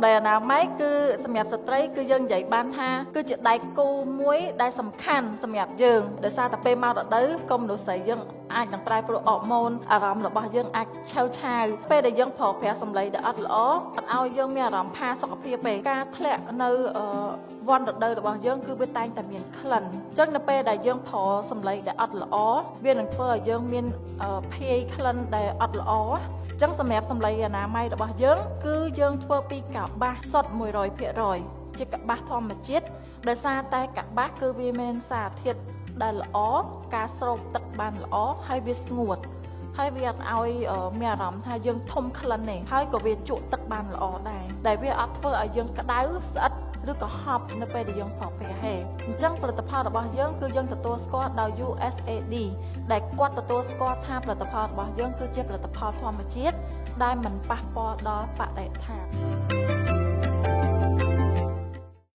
សម្ដីអនាម័យគឺសម្រាប់ស្ត្រីគឺយើងនិយាយបានថាគឺជាដៃគូមួយដែលសំខាន់សម្រាប់យើងដោយសារតែពេលមករដូវក៏មនុស្សស្រីយើងអាចនឹងប្រែប្រួលអរម៉ូនអារម្មណ៍របស់យើងអាចឆៅឆាវពេលដែលយើងប្រើប្រាស់សម្ដីដែលអត់ល្អអត់ឲ្យយើងមានអារម្មណ៍ផាសុខភាពទេការធ្លាក់នៅអឺវ័នរដូវរបស់យើងគឺវាតែងតែមានក្លិនអញ្ចឹងនៅពេលដែលយើងប្រើសម្ដីដែលអត់ល្អវានឹងធ្វើឲ្យយើងមានអឺភាយក្លិនដែលអត់ល្អ ចឹងសម្រាប់សម្លៃអនាម័យរបស់យើង គឺយើងធ្វើពីកប្បាសសុទ្ធ100%ជាកប្បាសធម្មជាតិដោយសារតែកប្បាសគឺវាមានសារធាតុដែលល្អការស្រូបទឹកបានល្អហើយវាស្ងួតហើយវាអត់ឲ្យអឺមានអារម្មណ៍ថាយើងធំក្លិនទេហើយក៏វាជក់ទឹកបានល្អដែរដែលវាអត់ធ្វើឲ្យយើងក្តៅស្អិតឬក៏ហប់នៅពេលដែលយើងប្រើប្រាស់ទេអញ្ចឹងផលិតផលរបស់យើងគឺយើងទទួលស្គាល់ដោយ USAID ដែលគាត់ទទួលស្គាល់ថាផលិតផលរបស់យើងគឺជាផលិតផលធម្មជាតិដែលមិនប៉ះពាល់ដល់បរិស្ថាន។